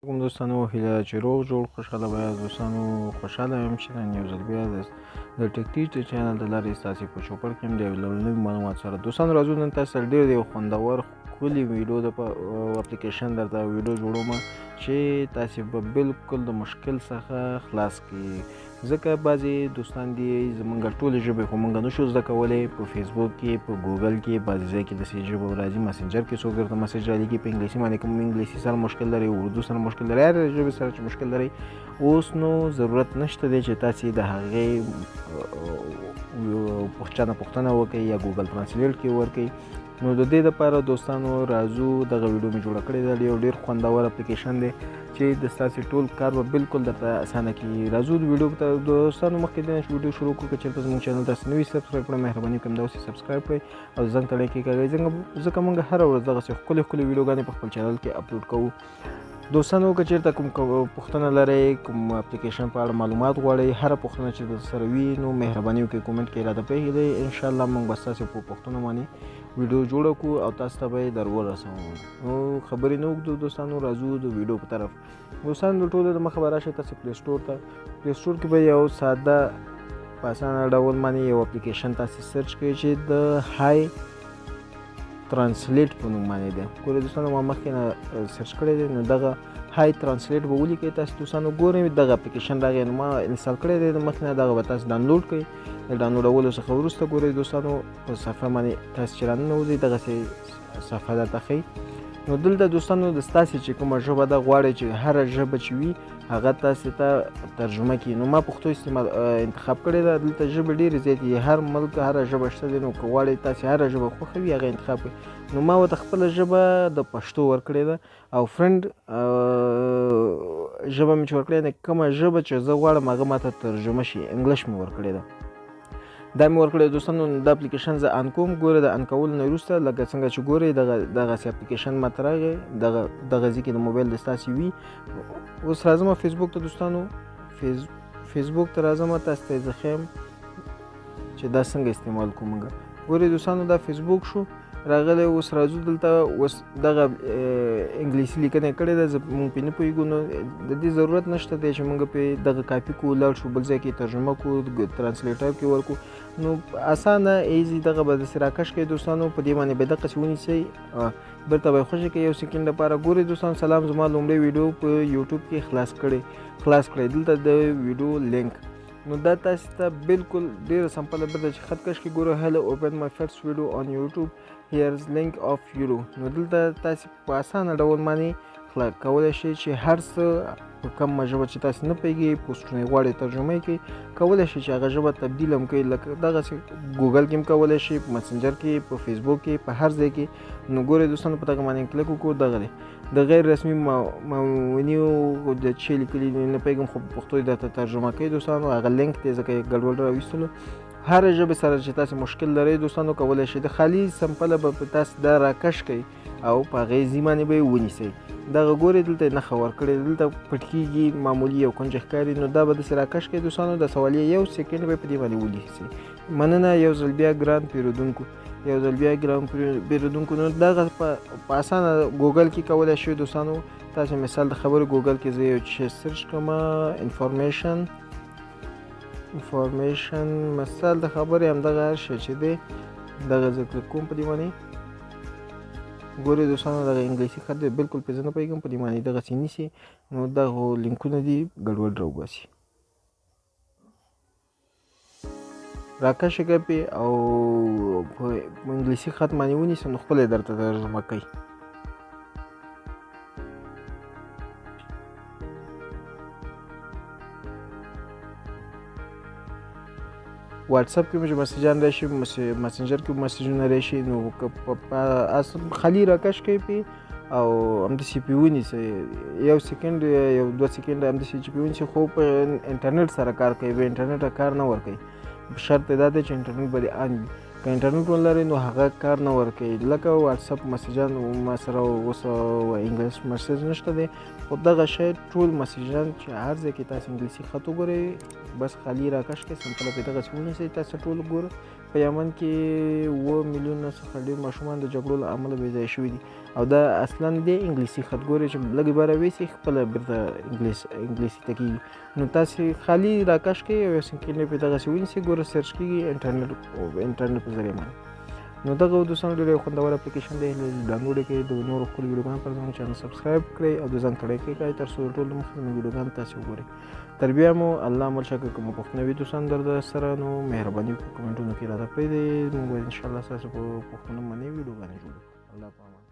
کوم دوستانو، هیله چې روغ جوړ خوشحاله به یاست. دوستانو، خوشحاله یم چې نن یو ځل بیا د ټیک ټیچ د چینل د لارې ستاسې په چوپړ کې یم د یو لړ نوي معلومات سره. دوستانو، راځو نن تاسو سره ډېر یو خوندور ښکلي ویډیو د اپلیکیشن درته ویډیو جوړوم چې تاسې به بالکل د مشکل څخه خلاص کړي. ځکه بعضې دوستان دي زمونږ ټولې ژبې خو مونږ نشو زده کولی، په فیسبوک کې، په ګوګل کې بعضې ځای کې داسې ژبه راځي، مسنجر کې څوک درته مسیج رالیږي په انګلیسي باندې، کوم انګلیسي سره مشکل لرئ، اردو سره مشکل لرئ، هرې ژبې سره چې مشکل لرئ، اوس نو ضرورت نشته دی چې تاسې د هغې چا نه پوښتنه وکړئ یا ګوګل ترانسلیټ کې ورکړئ. نو د دې لپاره دوستانو راځو دغه ویډیو مې جوړه کړې ده، یو ډېر خوندور اپلیکیشن دی چې د ستاسې ټول کار به بالکل درته اسانه کړي. راځو د ویډیو ته. دوستانو، مخکې د چې ویډیو شروع کړو، که چېرته زموږ چینل تاسې نه وي سبسکرایب کړی، مهرباني وکړئ همدا اوس یې سبسکرایب کړئ او زنګ ته لايک کړئ، ځکه موږ هره ورځ دغسې ښکلې ښکلې ویډیوګانې په خپل چینل کې اپلوډ کوو. دوستانو، که چېرته کوم پوښتنه لرئ، کوم اپلیکیشن په اړه معلومات غواړئ، هره پوښتنه چې در سره وي نو مهرباني وکړئ کومنټ کې راته پرېږدئ. انشاءالله موږ به ستاسې په پوښتنو باندې ویډیو جوړه کړو او تاسو ته به یې در ورسوو. نو خبرې نه اوږدو دوستانو، راځو د ویډیو په طرف. دوستانو، د ټولو د مخه به راشئ تاسې پلی سټور ته. پلی سټور کې به یو ساده په اسانه ډول باندې یو اپلیکیشن تاسې سرچ کړئ چې د های ترانسلیټ په نوم باندې دی. ګورئ دوستانو، ما مخکې نه سرچ کړی دی، نو دغه های ترانسلیټ به ولیکئ تاسې. دوستانو ګورئ دغه اپلیکیشن راغی، نو ما انسټال کړی دی د مخکې نه، دغه به تاسې ډاونلوډ کړئ. د ډاونلوډولو څخه وروسته ګورئ دوستانو په صفحه باندې تاسې چې راننوځئ دغسې صفحه درته ښیي. نو دلته دوستانو د ستاسې چې کومه ژبه ده غواړئ چې هره ژبه چې وي هغه تاسې ته ترجمه کړي. نو ما پښتو استعمال انتخاب کړې ده. دلته ژبې ډېرې زیاتې دي، هر ملک هره ژبه شته دی، نو که غواړئ تاسې هره ژبه خوښه وي هغه انتخاب کړئ. نو ما ورته خپله ژبه د پښتو ورکړې ده او فرند ژبه مې چې ورکړې ده، کومه ژبه چې زه غواړم هغه ماته ترجمه شي، انګلش مې ورکړې ده، دا مې ورکړی. دوستانو، دا اپلیکیشن زه آن کوم. ګوره د آن کولو نه وروسته لکه څنګه چې ګورئ دغسې اپلیکیشن ماته راغی، دغه ځای کې د موبایل د ستاسې وي. اوس راځم فیسبوک ته دوستانو، فیسبوک ته راځم، تاسو ته یې زه ښیم چې دا څنګه استعمال کړو موږ. ګورئ دوستانو، دا فیسبوک شو راغلی. اوس راځو دلته، اوس دغه انګلیسي لیکنه یې کړې ده، زه موږ پرې نه پوهېږو، نو د دې ضرورت نشته دی چې موږ پرې دغه کاپي کړو، لاړ شو بل ځای کې ترجمه کړو، ترانسلیټر کې ورکړو. نو اسانه ایزي دغه به داسې راکش کړئ دوستانو، په دې باندې به دقسې ونیسئ، بیرته به یې خوشې کړئ یو سیکنډ لپاره. ګورئ دوستانو، سلام، زما لومړی ویډیو په یوټیوب کې خلاص کړئ، دلته د ویډیو لینک. نو دا تاسې ته بالکل ډېره سمپله بیرته چې خط کش کړئ، ګورئ هلو اوپن مای فرست ویډیو آن یوټیوب هیرز لینک آف یورو. نو دلته تاسې په اسانه ډول باندې کولی شئ چې هر څه په کومه ژبه چې تاسې نه پوهېږئ، پوسټونه یې غواړئ ترجمه یې کړئ، کولی شئ چې هغه ژبه تبدیل هم کړئ. لکه دغسې ګوګل کې هم کولی شئ، په مسنجر کې، په فیسبوک کې، په هر ځای کې. نو ګورئ دوستانو، په دغه باندې کلیک وکړو، دغه دی د غیر رسمي معاونیو د چې لیکلي دي نه پوهېږم، خو په پښتو یې درته ترجمه کوي دوستانو. هغه لینک دی ځکه یې ګډوډ راویستلو. هره ژبې سره چې تاسې مشکل لرئ دوستانو کولی شئ د خالي سمپله به په تاسې دا راکش کړئ او په هغې ځای باندې به یې ونیسئ. دغه ګورئ دلته یې نښه ورکړې، دلته پټ کېږي، معمولي یو کنج ښکاري، نو دا به داسې راکش کړئ دوستانو. د سوالیه یو سیکنډ به په دې باندې ونیسئ. مننه یو ځل بیا ګران پیرودونکو، یو ځل بیا ګران پیرودونکو. نو دغه په اسانه ګوګل کې کولی شئ دوستانو. تاسې مثال د خبرې ګوګل کې زه یو شی سرچ کړم، انفارمیشن مثال د خبرې همدغه هر شی چې دی دغه زه کلیک کوم په دې باندې. ګورئ دوستانو، دغه انګلیسي خط دی، بالکل پرې زه نه پوهېږم، په دې باندې دغسې نیسي، نو دغه لینکونه دي ګډوډ راوباسي، راکش یې کړه پرې او په انګلیسي خط باندې ونیسه، نو خپله یې درته ترجمه کوي. واتساپ کې مې چې مسیجان راشي، مسنجر کې مسیجونه راشي، نو که خالي راکش کوي پې او همداسې پې ونیسئ یو سیکنډ یو دوه سیکنډ همداسې چې پې ونیسئ، خو په انټرنیټ سره کار کوي، بې انټرنیټه کار نه ورکوي. شرط یې دا دی چې انټرنیټ به دې آن وي، که انټرنیټ ولرئ نو هغه کار نه ورکوي. لکه واتساپ مسیجان ما سره اوس انګلیس مسیج نشته دی، خو دغه شی ټول مسیجان چې هر ځای کې تاسې انګلیسي خط وګورئ، بس خالي راکش کړئ، سمپله پرې دغسې ونیسئ، تاسې ټول ګورئ په یمن کې 7 میلیونه څخه ډېر ماشومان د جګړو له امله بې ځایه شوي دي. او دا اصلا دی انګلیسي خط، ګورئ چې لږ عباره ویسي خپله بېرته انګلیسي ته کېږي. نو تاسې خالي راکش کړئ او یو سکرین یې پرې دغسې ونیسئ، ګوره search کېږي انټرنیټ په ذریعه باندې. نو دغه دوستانو ډېر یو خوندور اپلیکیشن دی، ډاونلوډ یې کړئ. د نورو ښکلو ویډیوګانو پر زموږ channel subscribe کړئ او د زنګ تڼۍ کړئ تر څو ټول مخ زموږ ویډیوګان تاسې وګورئ. تر بیا مو الله مل شه. که کومه پوښتنه وي دوستان درته سره نو مهرباني وکړئ کمنټونو کې راته پرېږدئ، موږ به انشاءالله ستاسو په پوښتنو باندې ویډیوګانې جوړو. الله په امان.